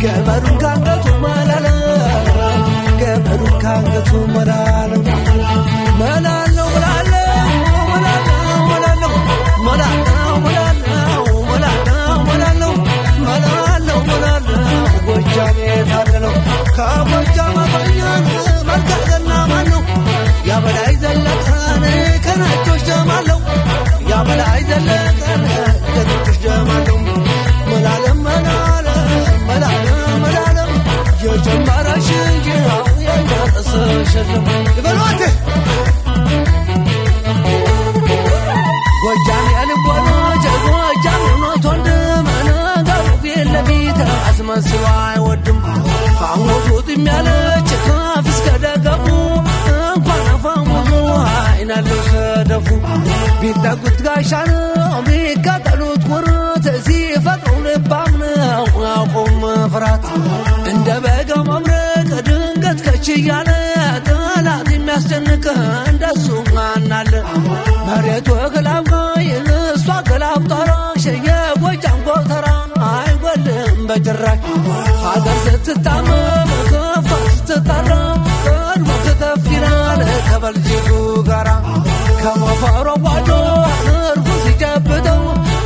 ገመዱን ካንገቱ መላለ ገመዱን ካንገቱ መላለ መላለው መላለው መላለው መላለው መላለው መላለው መላለው መላለው መላለው ጎጃሜ ታደለው ከጎጃም አፈኛን መልካገና ማነው ያበላይ ዘለቀን ከነጮች ደማለው ያበላይ ዘለቀን ከነጮች ደማለው መላለም መላለም መላለም መላለም የጀመረሽ እንጂ የደረሰሽ የለም ይበሏት። ጎጃም ያልቦኖች ጎጃም ኖት ወንድም ነገሩ ፊት ለፊት አስመስሎ አይወድም። ሐሞቱ ጥም ያለች ከፍ እስከ ደገፉ እንኳን አፈሙዙ አይናለው ሰደፉ ቢጠጉት ጋሻ ነው ቢከተሉት ኩርት ሲፈጥሩ ልባም ነው አያውቁም ፍርሃት። እንደ በጋው መብረቅ ድንገት ከች እያለ ጠላት የሚያስጨንቅ እንደሱ ማናለ? መሬቱ ገላምቃይ እሷ ገላምጠራሽ የጎጃም ጎተራ አይጎልም በጭራሽ። ሀገር ስትታመም ከፋ ስትጠራ ቀድሞ ከተፍ ይላል ከበልጅጉ ጋራ ከሞፈሮ ጓዶ እርፉ ሲጨብጠው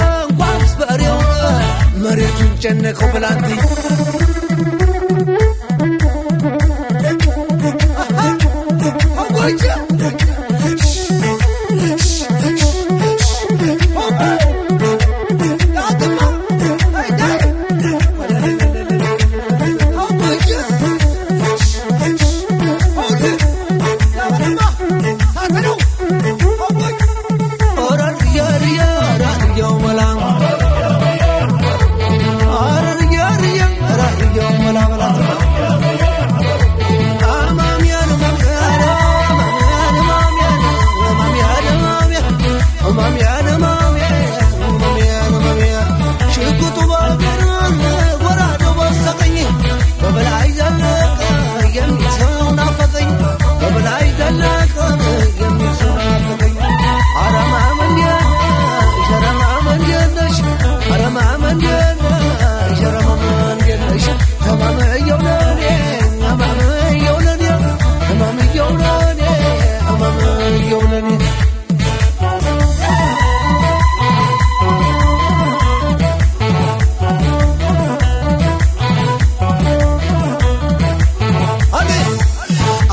እንኳንስ በሬውን መሬቱን ጨነቀው ብላንት።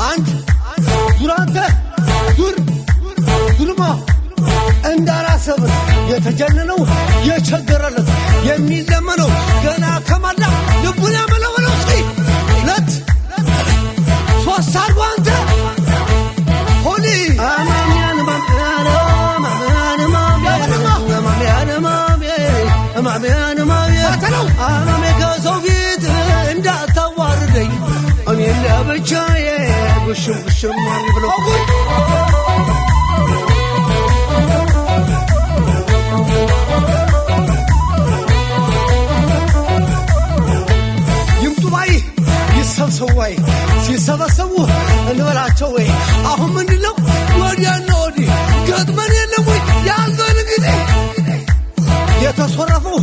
አንድ ዙር አንተ ዙር ዙርማ እንዳራሰብን የተጀነነው የቸገረለት የሚለመነው ገና ከመላ ልቡን ያመለመለው እስኪ ሁለት ሶስት አድርጎ አንተ ሆሊ አማሜ ከሰው ፊት እንዳታዋርደኝ እኔ ለብቻዬ ጉሽም ጉሽም ብሎ። ይምጡ ባይ ይሰብሰቡ ባይ ሲሰበሰቡ እንበላቸው ወይ አሁን ምንድን ነው ወዲያና ወዲህ ገጥመን የለም ወይ ያዘን እንግዲህ የተሶረፈው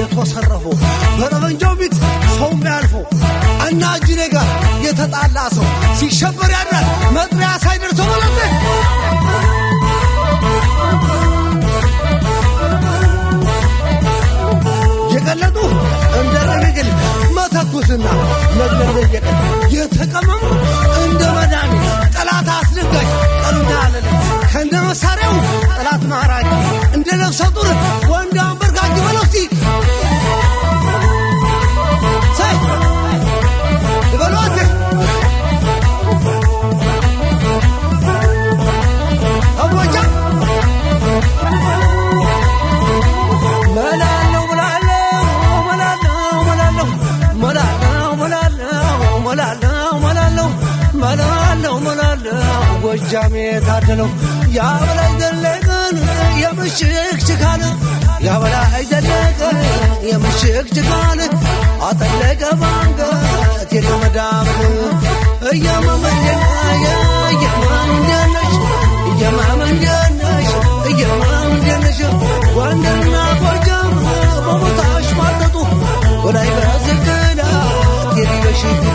የተሰረፈው በጠመንጃው ፊት ሰው የሚያልፈው እና እጅኔ ጋር የተጣላ ሰው ሲሸበር ያድራል መጥሪያ ሳይደርሰው ማለት። የቀለጡ እንደ ረግግል መተኩስና መግደል በየቀን የተቀመሙ እንደ መድኃኒት ጠላት አስደንጋጭ ቀንና ሌሊት ከነ መሳሪያው ጠላት ማራኪ እንደ ነፍሰ ጡር ወንድ አንበርካኪ በለው እስቲ ሳይ በለው አንተ አቦቻ። መላለው መላለው መላለው መላለው መላለው መላለው መላለው መላለው መላለው መላለው ጎጃሜ ታደለው ያበላይ ዘለቀን የምሽግ ችካል ያበላይ ዘለቀን የምሽግ ችካል አጠለቀ ባንገት የገመዳምን እየመመንደነሽ እየመመንደነሽ እየመመንደነሽ ጎንደርና ጎጃም በቦታሽ ማጠጡ በላይ በዝግላ ሽጉጥ።